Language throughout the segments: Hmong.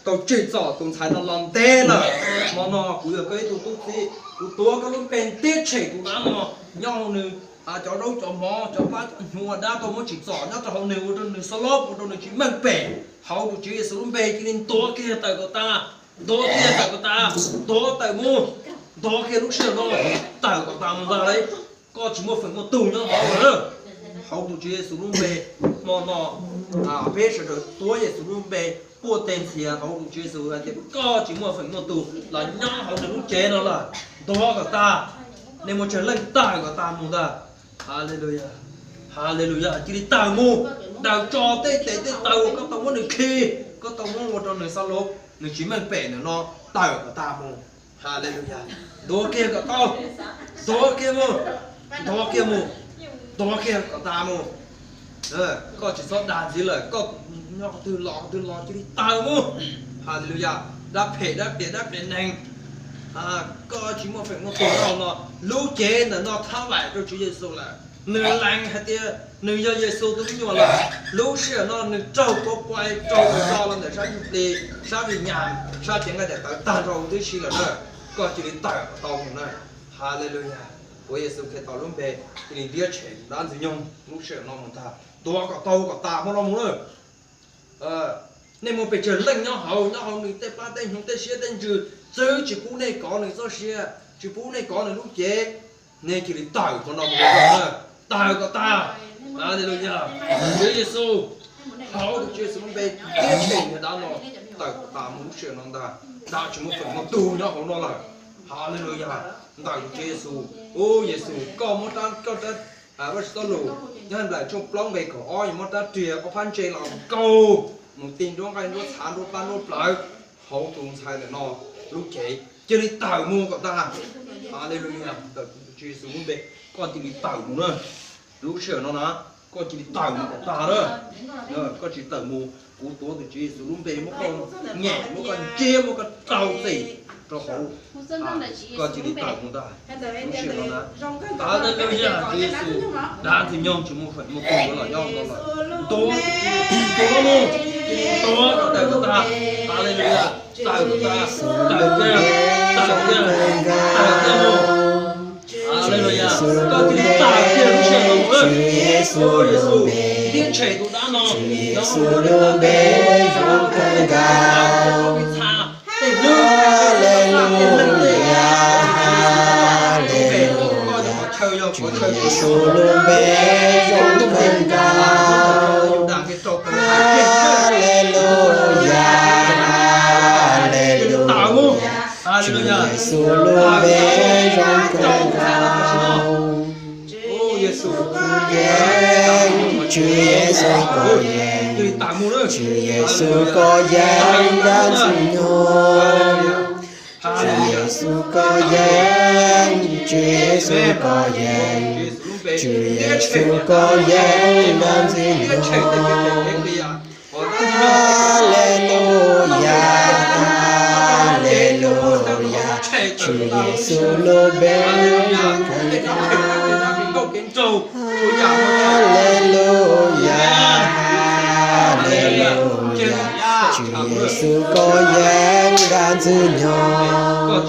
Tau tswj txom tus ntxhais no los ntev lawm. Hmo no kuv yog koj ib tug tub txib, kuv tuav koj lub npe thiab tshem tus dab no nyob hauv nws cov zaub cov mov, cov pab cov hnyuv uas dab tau muab tswj txom nyob rau hauv nws, ua rau nws xob lob, ua rau nws tsis meej pem. Hauv tus Tswv Yexus lub npe cia li ntuav kiag tawm kom tas, ntuav kiag tawm kom tas, ntuav tawm mus, ntuav kiag lub sij hawm no tawm kom tas mus ntag lauj. Koj tsis muaj feem muaj tug nyob hauv lawm. Hauv tus Tswv Yexus lub npe, hmo no peb sawv daws tuav Yexus lub npe quaj tes ntxias hauv tus Tswv Yexus hais tias koj tsis muaj feem muaj tug los nyob hauv nws lub cev no lawm. Ntuav kom tas, nej muaj tsawg leej tawm kom tas mus ntag. Haleluya, haleluya, cia li tawm mus. Tawm tso tej tes tej taw uas koj tau muab nws khi, koj tau muab ua rau nws xob lob, nws tsis meej pem ntawm no, tawm kom tas mus. Haleluya. Ntuav kiag kom tau, ntuav kiag mus, ntuav kiag mus, ntuav kiag kom tas mus. Koj tsis txhob dag ntxiv lawm, koj nyob qhov twg los qhov twg los cia li tawm mus. Haleluya. Dab phem dab plias dab plias neeg, koj tsis muaj feem muaj tug nyob hauv no. Lub cev ntawm no thab laim rau Tswv Yexus lawm. Nws lees hais tias nws yog Yexus tus me nyuam lawm. Lub sij hawm no nws raug tua quaj raug ua do los ntawm sab ntsuj plig, sab vij nyas, sab cev nqaij daim tawv tag nrho huv tib si lawm na. Koj cia li tawm kom tau mus na. Haleluya. Tuav Yexus Khetos lub npe, cia li ntiab tshem dab ntxwg nyoog lub sij hawm no mus ntag. Ntuav kom tau kom tas hmo no mus na. Nej muaj pes tsawg leej nyob hauv, nyob hauv nws tej plab tej hnyuv tej siab tej ntsws, txwv tsis pub nej kov nws txoj sia, tsis pub nej kov nws lub cev, nej cia li tawm hmo no mus na. Tawm kom tas. Haleluya. Tswv Yexus, hauv tus Tswv Yexus lub npe, ntiab tshem niag dab no tawm kom tas mus lub sij hawm no ntag. Dab tsis muaj feem muaj tug nyob hauv no lawm. Haleluya. Ntawm tus Tswv Yexus, ub Yexus, koj muab rab, koj rab, Vajtswv txoj lus nyob Nplais tshooj plaub nqe kaum ob, yog muab rab riam ob phab ntse los nkaug mus ti nruab nqaij nruab txhav nruab plab nruab plawv hauv tus ntxhais ntawm no lub cev, cia li tawm mus kom tas. Haleluya. Ntawm tus Tswv Yexus lub npe, koj cia li tawm mus na. Lub sij hawm no na, koj cia li tawm mus kom tas na. Koj tsis tawm mus, kuv tuav tus Tswv Yexus lub npe muab koj nyem, muab koj ntsiab, muab koj rau txim rau hauv. Koj cia li tawm mus ntag. Lub sij hawm no na, Haleluya, Tswv Yexus, dab ntxwg nyoog tsis muaj feem muaj tug yuav los nyob no lawm. Ntuav, ntuav mus, ntuav kom tawm kom tas. Haleluya, tawm kom tas, tawm kiag, tawm kiag, tawm kiag mus. Haleluya, koj cia li tawm kiag lub sij hawm no mus. Tswv Yexus, ntiab tshem tus dab no, Tswv Yexus lub npe zoo kawg nkaus. Haleluya, haleluya, Tswv Yexus lub npe zoo kawg nkaus. Haleluya, haleluya, Tswv Yexus lub npe zoo kawg nkaus. Tswv Yexus koj yeej, Tswv Yexus koj yeej, Tswv Yexus koj yeej dab ntxwg nyoog. Tswv Yexus koj yeej, Tswv Yexus koj yeej, Tswv Yexus koj yeej dab ntxwg nyoog. Haleluya, haleluya, Tswv Yexus lub npe zoo kawg nkaus. Haleluya, haleluya, Tswv Yexus koj yeej dab ntxwg nyoog.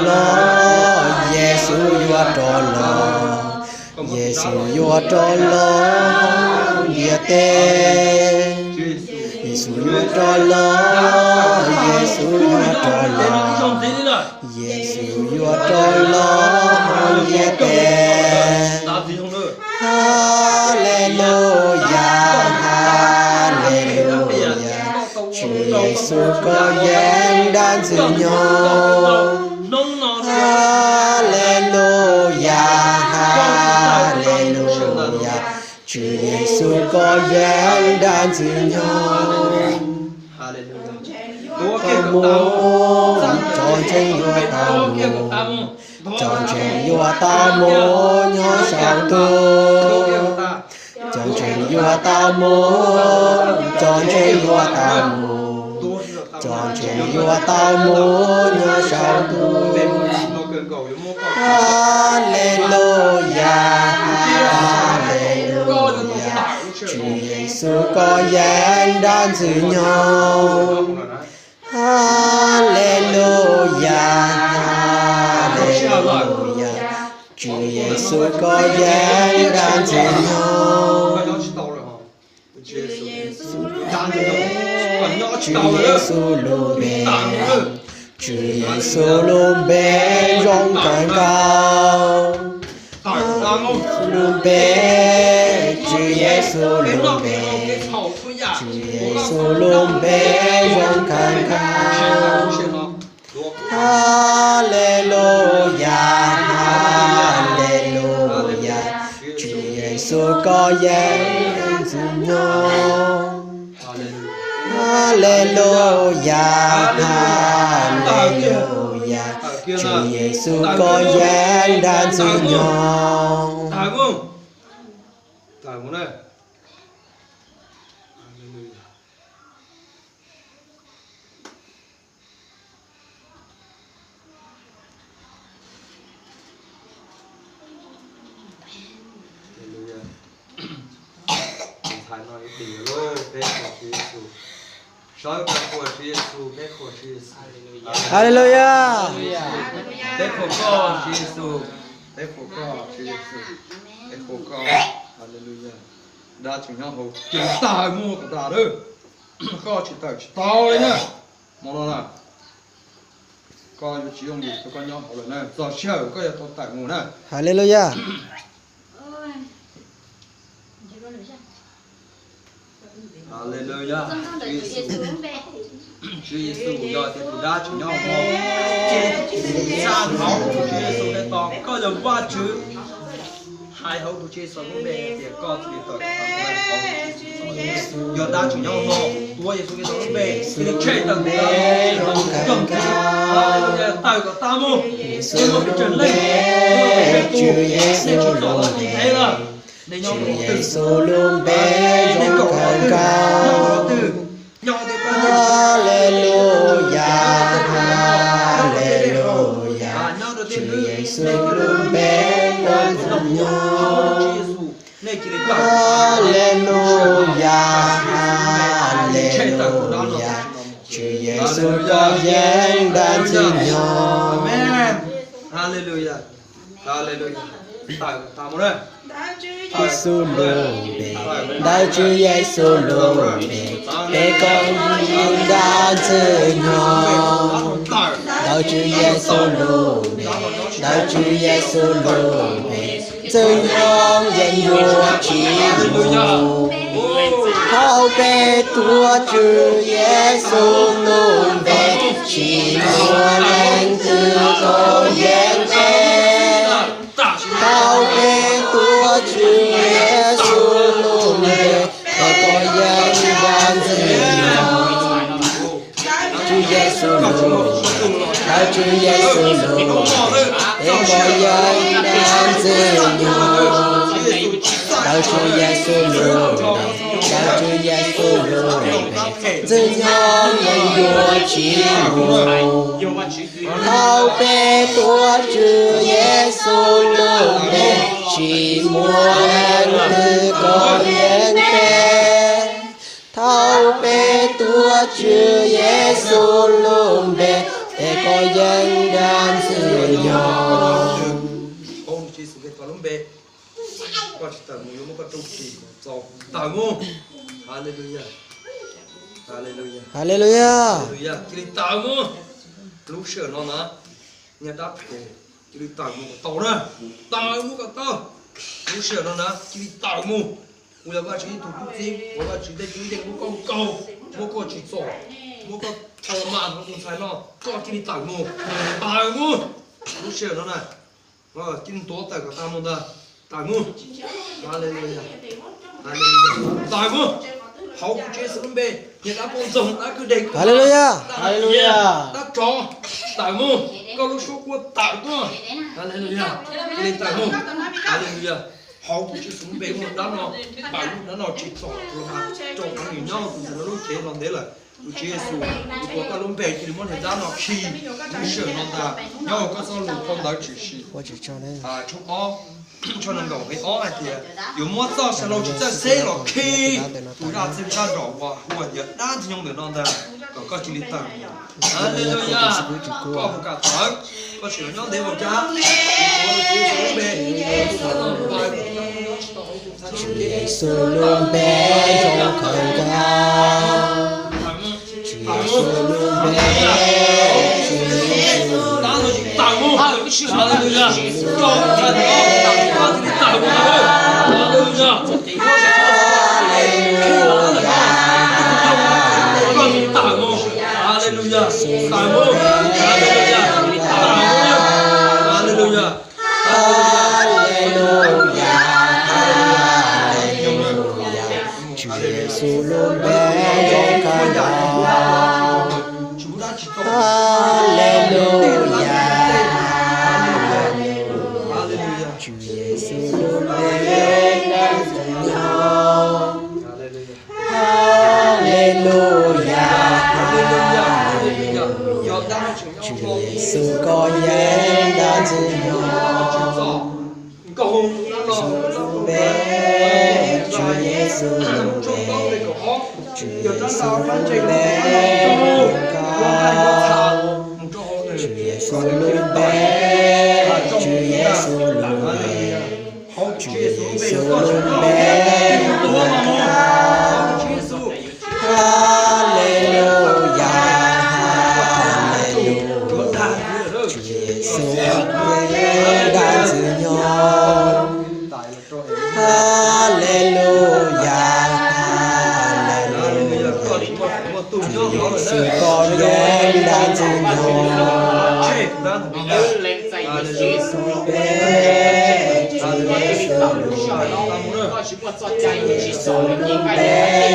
Los, Yexus yuav rov los, Yexus yuav rov los ntiaj teb. Yexus yuav rov los, Yexus yuav rov los, Yexus yuav rov los ntiaj teb. Haleluya, haleluya, Tswv Yexus koj yeej dab ntxwg nyoog. Haleluya, haleluya, Tswv Yexus koj yeej dab ntxwg nyoog. Tau mus, cov ntseeg yuav tau mus, cov ntseeg yuav tau mus nyob saum ntuj. Cov ntseeg yuav tau mus, cov ntseeg yuav tau mus, cov ntseeg yuav tau mus nyob saum ntuj. Haleluya, haleluya, Tswv Yexus Yexus koj yeej dab ntxwg nyoog. Haleluyas, haleluyas, Tswv Yexus koj yeej dab ntxwg nyoog. Tswv Yexus lub npe, Tswv Yexus lub npe zoo kawg nkaus. Lub npe, Tswv Yexus lub npe, Tswv Yexus lub npe zoo kawg nkaus. Haleluyas, haleluyas, Tswv Yexus koj yeej dab ntxwg nyoog. Haleluyas, haleluyas, Tswv Yexus koj yeej dab ntxwg nyoog. Ntxhais no yuav dim lawm, peb qhuas Tswv Yexus. Sawv daws qhuas Tswv Yexus, peb qhuas Tswv Yexus. Haleluyas. Peb qhuas koj Tswv Yexus, peb qhuas koj Tswv Yexus, peb qhuas koj. Haleluyas. Dab tsis nyob hauv ces tawm mus kom tas lawm. Koj tsis tawm tsis tau li na. Hmo no na, koj yuav tsis yooj yim rau koj nyob hauv lawm na, txog sij hawm koj yuav tau tawm mus na. Haleluyas. Haleluyas. Tswv Yexus, Tswv Yexus yog tias tus dab tsis nyob hauv, ces txhaj hauv tus Tswv Yexus tes tos koj yog Vajtswv. Hais hauv tus Tswv Yexus lub npe tias koj tus li tawm, yog dab tsis nyob hauv, tuav Yexus Khetos lub npe, cia li tshem tawm tus dab no, tawm kom tas mus, cia li muaj kev tseem ceeb, nej tsis txom txom txim lawm. Nej nyob Tswv Yexus lub npe zoo kawg nkaus. Haleluyas, haleluyas, Tswv Yexus lub npe dab ntxwg nyoog. Haleluyas, haleluyas, Tswv Yexus koj yeej dab ntxwg nyoog. Haleluyas. Haleluyas. Tawm tas mus na. Yexus lub npe, ntawm Tswv Yexus lub npe, peb koj yeej dab ntxwg nyoog. Ntawm Tswv Yexus lub npe, ntawm Tswv Yexus lub npe, ntxwg nyoog yeej yuav tsis mus. Thaum peb tuav Tswv Yexus lub npe, tsis muaj leej twg kov yeej peb. Thaum peb tuav Tswv Yexus lub npe, peb koj yeej dab ntxwg nyoog. Tswv Yexus lub npe, ntawm Tswv Yexus lub npe, peb koj yeej dab ntxwg nyoog. Ntawm Tswv Yexus lub npe, ntawm Tswv Yexus lub npe, ntxwg nyoog yeej yuav tsis mus. Thaum peb tuav Tswv Yexus lub npe, tsis muaj leej twg kov yeej peb. Thaum peb tuav Tswv Yexus lub npe, peb koj yeej dab ntxwg nyoog. Koj tsis tawm mus yuav muab koj raug txim kom txaus. Tawm mus. Haleluyas. Haleluyas. Haleluyas. Cia li tawm mus. Lub sij hawm no na, niag dab phem, cia li tawm mus kom tau na. Tawm mus kom tau. Lub sij hawm no na, cia li tawm mus. Kuv yog Vajtswv ib tug tub txib, kuv Vajtswv tej tub yeej muab koj nkaug, muab koj tsim txom, muab koj tho mas hauv tus ntxhais no, koj cia li tawm mus. Tawm mus. Lub sij hawm no na, cia li ntuav tawm kom tag mus ntag. Tawm mus. Haleluyas. Haleluyas. Tawm mus. Hauv tus Tswv Yexus lub npe, niag dab poj ntxoog, dab kwj deg, Haleluyas. Haleluyas. Dab tsov, tawm mus. Koj lub suab quaj tawm tuaj. Haleluyas. Cia li tawm mus. Haleluyas. Hauv tus Tswv Yexus lub npe, muaj dab no, pab lub dab no tsim txom tus los mas rau qhov nws nyob tus ntawd lub cev los ntev lawm. Tus Tswv Yexus, kuv tuav koj lub npe cia li muab niag dab no khi lub sij hawm no ntag, nyob hauv koj txoj lus phau ntawv tshwm sim. Tshooj ob, tshooj nees nkaum nqe ob hais tias yuav muab txoj saw hlau tsis txawj xeb los khi tus zaj txhawb zaj zos uas hu hais tias dab ntxwg nyoog ntawm no ntag, kom koj cia li tawm. Haleluya, koj puas kam tawm? Koj tseem nyob ntev npaum cas? Tswv Yexus lub npe zoo kawg nkaus. Tswv Yexus lub npe, Tswv Yexus lub npe, Tswv Yexus lub npe, Haleluya, haleluya, haleluya, haleluya. Haleluya, haleluya, Tswv Yexus lub npe zoo kawg nkaus. Haleluya, haleluya, Tswv Yexus lub npe zoo kawg nkaus. Haleluya, haleluya, Tswv Yexus koj yog dab ntxwg nyoog. Tswv Yexus lub npe, Tswv Yexus lub npe, Tswv Yexus lub npe zoo kawg nkaus. Tswv Yexus lub npe, Tswv Yexus lub npe, Tswv Yexus lub npe zoo kawg nkaus. Haleluya, haleluya, Tswv Yexus koj yog dab ntxwg nyoog. Haleluya, haleluya, Tswv Yexus koj yog dab ntxwg nyoog. Tswv Yexus lub npe, Tswv Yexus lub npe, Tswv Yexus lub npe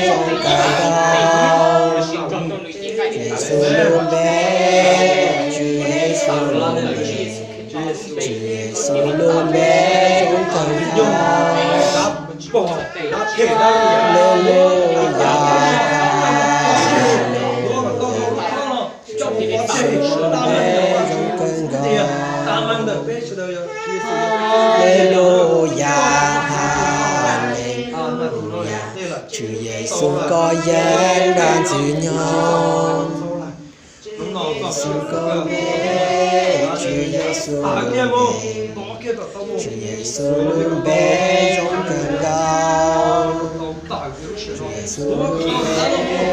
zoo kawg nkaus. Tswv Yexus lub npe, Tswv Yexus lub npe, Tswv Yexus lub npe zoo kawg nkaus. Haleluya, haleluya, Tswv Yexus lub npe zoo kawg nkaus. Haleluya, haleluya, Tswv Yexus koj yog dab ntxwg nyoog. Tswv Yexus koj yog, Tswv Yexus, Tswv Yexus lub npe zoo kawg nkaus. Tswv Yexus lub npe,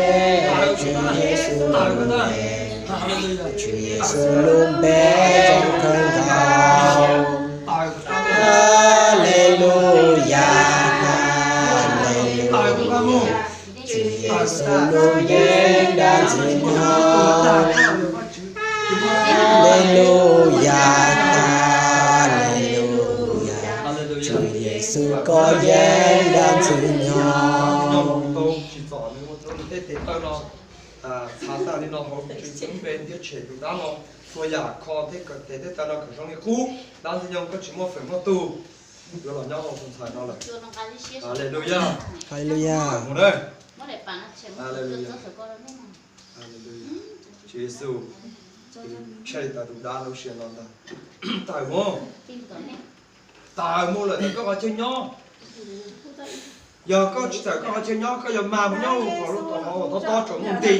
Tswv Yexus lub npe zoo kawg nkaus. Haleluya, haleluya, Tswv Yexus lub npe dab ntxwg nyoog. Haleluya, haleluya, Tswv Yexus koj yog dab ntxwg nyoog. Txhav tag li no hauv tus tswv lub npe ntiab tshem tus dab no, txhua yam kho thiab kawm tes thiab taw no kom zoo li qub. Dab ntxwg nyoog koj tsis muaj feem muaj tug, yuav los nyob hauv tus ntxhais no lawm. Haleluya. Haleluya. Mus na. Haleluya. Haleluya. Tswv Yexus, tshaj li tau tus dab lub siab no ntag. Tawm mus. Tawm mus lawm ntawm koj qhov chaw nyob. Yog koj tsis tawm koj qhov chaw nyob, koj yuav mag mus nyob hauv qhov lub tod hauv tob tob tsaus muaj nti.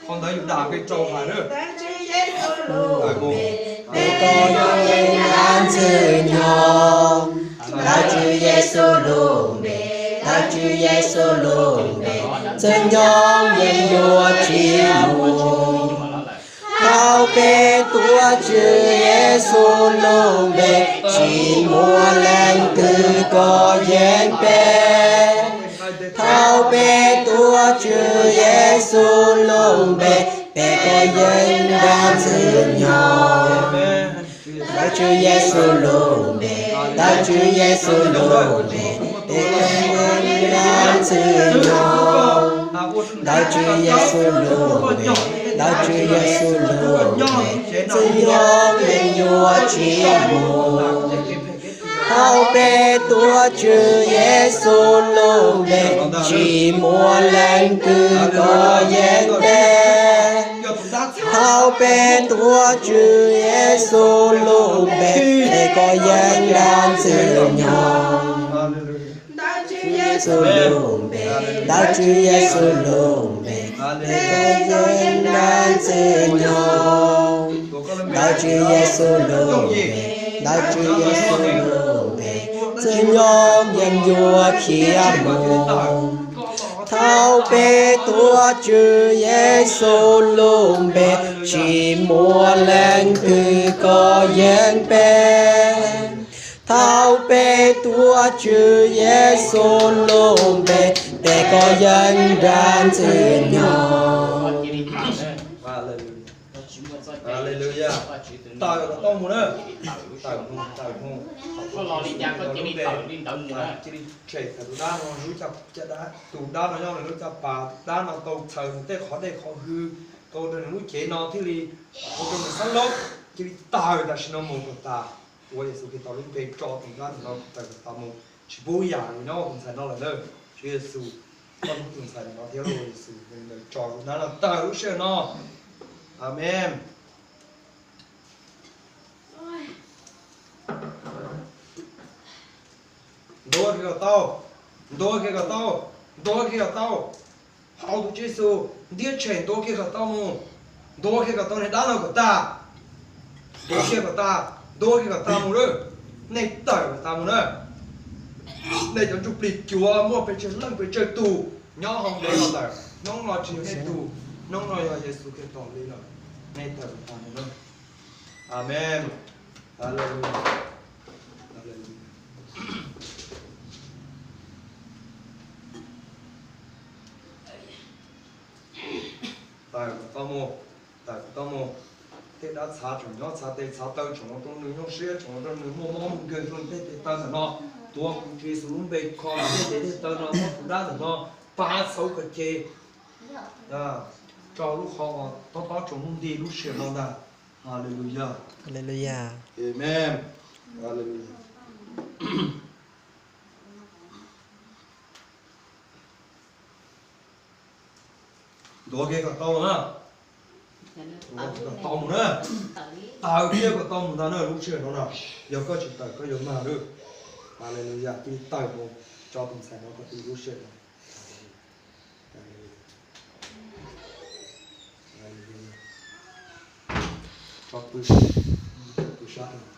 Qhov ntawd yus dam nqe rau hais na. Tawm mus. Peb koj yog dab ntxwg nyoog, dab Tswv Yexus lub npe, dab Tswv Yexus lub npe, ntxwg nyoog yeej yuav tsis mus. Thaum peb tuav Tswv Yexus lub npe, tsis muaj leej twg kov yeej peb. Thaum peb tuav Tswv Yexus lub npe, peb kov yeej dab ntxwg nyoog. Dab Tswv Yexus lub npe, dab Tswv Yexus lub npe, peb kov yeej dab ntxwg nyoog. Dab Tswv Yexus lub npe, dab Tswv Yexus lub npe, ntxwg nyoog yeej yuav tsis mus. Thaum peb tuav Tswv Yexus lub npe, tsis muaj leej twg kov yeej peb. Thaum Peb tuav Tswv Yexus lub npe, tes koj yeej nrag Ntxwg Nyoog. Ntawm Tswv Yexus lub npe, ntawm Tswv Yexus lub npe, tes koj yeej nrag Ntxwg Nyoog. Ntawm Tswv Yexus lub npe, ntawm Tswv Yexus lub npe, Ntxwg Nyoog yeej yuav khiav mus. Thaum peb tuav Tswv Yexus lub npe, tsis muaj leej twg kov yeej peb. Thaum peb tuav Tswv Yexus lub npe, tes koj yeej nrag Ntxwg Nyoog. Haleluya. Tawm kom tau mus na. Tawm mus, tawm mus. Cia li tshem tawm tus dab no, lub caj dab, tus dab no yog nws lub caj pas, tus dab no tau txhaws nws tej qhov dej qhov hws, tau rau nws lub cev no thiaj li ua rau nws xab laub. Cia li tawm tam sim no mus kom tas. Tuav Yexus Khetos lub npe tso tus dab no tawm kom tas mus, tsis pub yam li nyob tus ntxhais no lawm na. Tswv Yexus, koj hlub tus ntxhais no thiab lauj Yexus, tso tus dab no tawm lub sij hawm no. Amees. Ntuav kiag kom tau, ntuav kiag kom tau, ntuav kiag kom tau. Hauv tus Tswv Yexus, ntiab tshem ntuav kiag kom tau mus. Ntuav kiag kom tau niag dab no kom tas. Ntuav kiag kom tas, ntuav kiag kom tas mus lawm. Nej tawm kom tas mus na. Nej cov ntsuj plig cuav muaj pes tsawg leej pes tsawg tus nyob hauv ntev los lawm, hnub no tsis yog nej tus, hnub no yog Yexus Khetos li lawm. Nej tawm kom tas mus na. Amees. Haleluya. Haleluya. Tawm kom tau mus, tawm kom tau mus. Tej dab txhav tseem nyob txhav tes txhav taw, tseem ua rau nws nyuaj siab, tseem ua rau nws muaj mob muaj nkeeg rau tej tes taw ntawm no. Tuav kuv Tswv Yexus lub npe kho tej tes tej taw no, muab tus dab ntawm no pab xauv kom ces tso lub qhov uas tob tob tsaus ntuj nti lub sij hawm no ntag. Haleluya. Haleluya. Amees. Haleluya. Ntuav kiag kom tau na. Ntuav kiag kom tau mus na. Tawm kiag kom tau mus ntag na lub sij hawm no na. Yog koj tsis tawm koj yuav mag lawm. Haleluya, cia li tawm mus tso tus ntxhais no kom tau lub sij hawm no. Haleluya. Haleluya. Tso pw, pw sab no.